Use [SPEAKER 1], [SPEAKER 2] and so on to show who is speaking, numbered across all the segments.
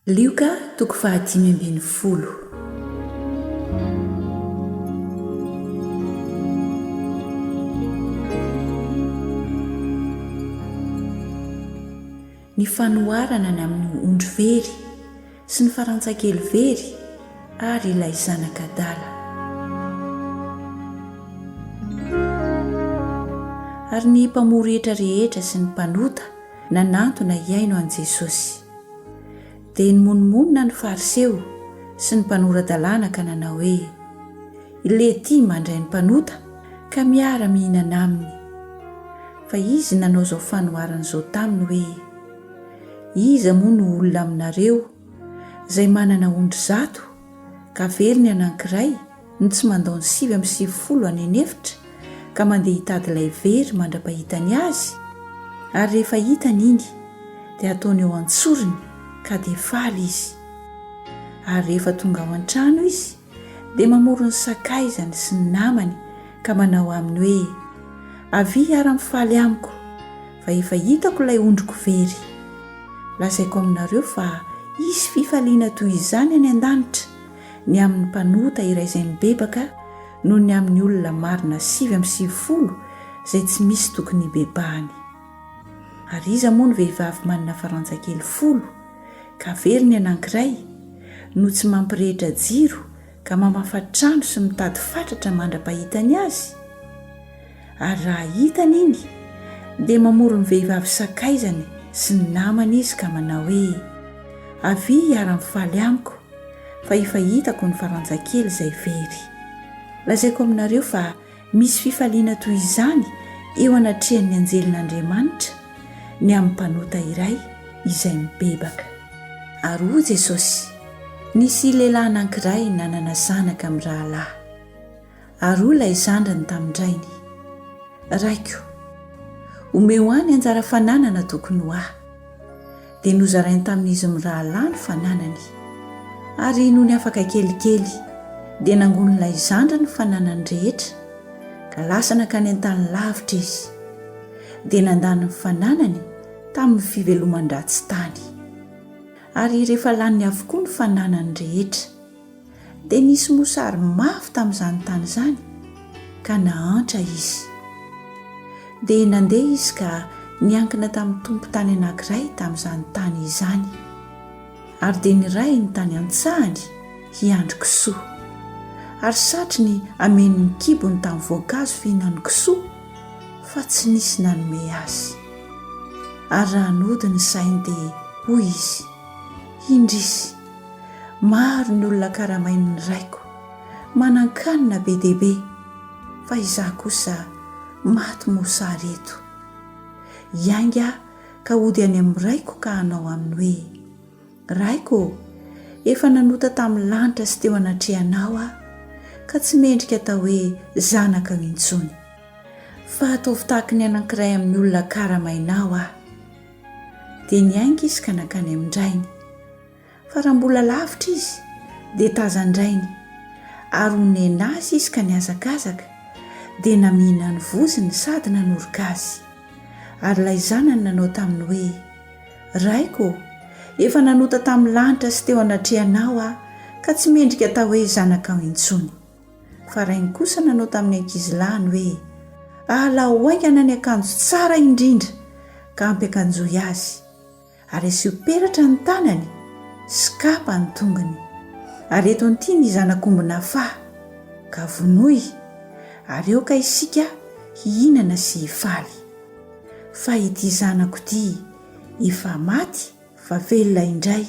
[SPEAKER 1] Lioka toko fahadimy ambinifolo. Ny fanoharana ny amin'ny ondry very sy ny farantsakely very ary ilay zanak'adala. Ary ny mpamory hetra rehetra sy ny mpanota nanantona hihaino an'i Jesosy. Dia nimonomonona ny Fariseo sy ny mpanora-dalàna ka nanao hoe, Ilehity mandray ny mpanota ka miara-mihinana aminy. Fa izy nanao izao fanoharana izao taminy hoe, Iza moa no olona aminareo izay manana ondry zato ka very ny anankiray no tsy mandao ny 99 any an'efitra ka mandeha hitady ilay very mandra-pahitany azy? Ary rehefa hitany iny dia ataony eo an-tsorony ka dia faly izy. Ary rehefa tonga ao an-trano izy dia mamory ny sakaizany sy ny namany ka manao aminy hoe, Avia hiara-mifaly amiko, fa efa hitako ilay ondriko very. Lazaiko aminareo fa hisy fifaliana toy izany any an-danitra ny amin'ny mpanota iray izay mibebaka noho ny amin'ny olona marina 99 izay tsy misy tokony hibebahany. Ary iza moa no vehivavy manana farantsakely folo, ka very ny anankiray, no tsy mampirehitra jiro ka mamafa trano sy mitady fatratra mandra-pahitany azy? Ary raha hitany iny, dia mamory ny vehivavy sakaizany sy ny namany izy ka manao hoe, Avia hiara-mifaly amiko, fa efa hitako ny farantsakely izay very. Lazaiko aminareo fa misy fifaliana toy izany eo anatrehan'ny anjelin'Andriamanitra ny amin'ny mpanota iray izay mibebaka. Ary hoy Jesosy, Nisy lehilahy anankiray nanana zanaka mirahalahy. Ary hoy ilay zandriny tamin-drainy, Raiko, omeo ahy ny anjara fananana tokony ho ahy. Dia nozarainy tamin'izy mirahalahy ny fananany. Ary nony afaka kelikely, dia nangonin'ilay zandriny ny fananany rehetra, ka lasa nankany an-tany lavitra izy. Dia nandany ny fananany tamin'ny fiveloman-dratsy tany. Ary rehefa laniny avokoa ny fananany rehetra, dia nisy mosary mafy tamin'izany tany izany, ka nahantra izy. Dia nandeha izy ka niankina tamin'ny tompon-tany anankiray tamin'izany tany izany, ary dia nirahiny tany an-tsahany hiandry kisoa. Ary satriny hameno ny kibony tamin'ny voankazo fihinan'ny kisoa, fa tsy nisy nanome azy. Ary raha nody ny sainy dia hoy izy, Indrisy! Maro ny olona karamain'ny raiko, manan-kanina be dia be, fa izaho kosa maty mosary eto. Hiainga aho ka hody any amin'ny raiko ka hanao aminy hoe, Raiko ô, efa nanota tamin'ny lanitra sy teo anatrehanao aho, ka tsy mendrika atao hoe zanakao intsony. Fa ataovy tahaky ny anankiray amin'ny olona karamainao aho. Dia niainga izy ka nankany amin-drainy. Fa raha mbola lavitra izy, dia tazan-drainy, ary onena azy izy ka nihazakazaka, dia namihina ny vozony sady nanoroka azy. Ary ilay zanany nanao taminy hoe, Raiko ô, efa nanota tamin'ny lanitra sy teo anatrehanao aho, ka tsy mendrika atao hoe zanakao intsony. Fa rainy kosa nanao tamin'ny ankizilahiny hoe, Ahalao haingana ny akanjo tsara indrindra, ka ampiakanjoy azy. Ary asio peratra ny tanany sy kapa ny tongony. Ary eto an'ity ny zanak'omby nafaha, ka vonoy, ary aoka isika hihinana sy hifaly. Fa ity zanako ity efa maty fa velona indray,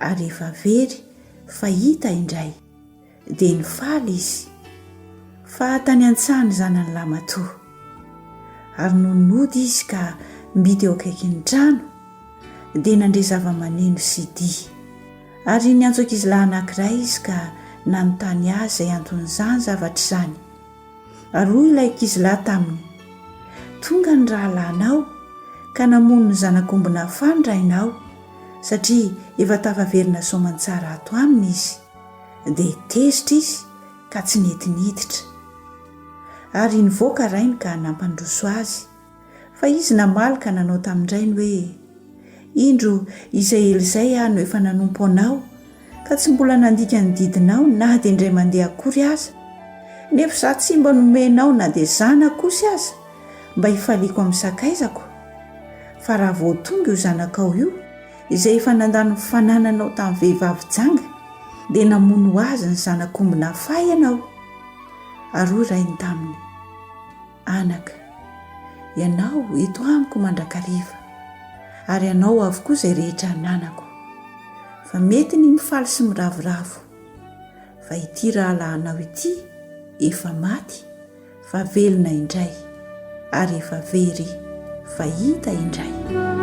[SPEAKER 1] ary efa very fa hita indray. Dia nifaly izy. Fa tany an-tsaha ny zanany lahimatoa. Ary nony nody izy ka mby teo akaikin'ny trano, dia nandre zava-maneno sy dihy. Ary niantso ankizilahy anankiray izy ka nanontany azy izay anton'izany zavatra izany. Ary hoy ilay ankizilahy taminy, Tonga ny rahalahinao, ka namono ny zanak'omby nafany rainao, satria efa tafaverina soamantsara ato aminy izy. Dia tezitra izy ka tsy nety niditra. Ary nivoaka rainy ka nampandroso azy. Fa izy namaly ka nanao tamin-drainy hoe, Indro, izay ela izay aho no efa nanompo anao, ka tsy mbola nandika ny didinao na dia indray mandeha akory aza, nefa izaho tsy mba nomenao na dia zanak'osy aza mba hifaliako amin'ny sakaizako. Fa raha vao tonga io zanakao io, izay efa nandany ny fanananao tamin'ny vehivavy janga, dia namono ho azy ny zanak'omby nafahy ianao. Ary hoy rainy taminy, Anaka, ianao eto amiko mandrakariva, ary anao avokoa izay rehetra ananako. Fa mety ny mifaly sy miravoravo, fa ity rahalahinao ity efa maty, fa velona indray, ary efa very fa hita indray.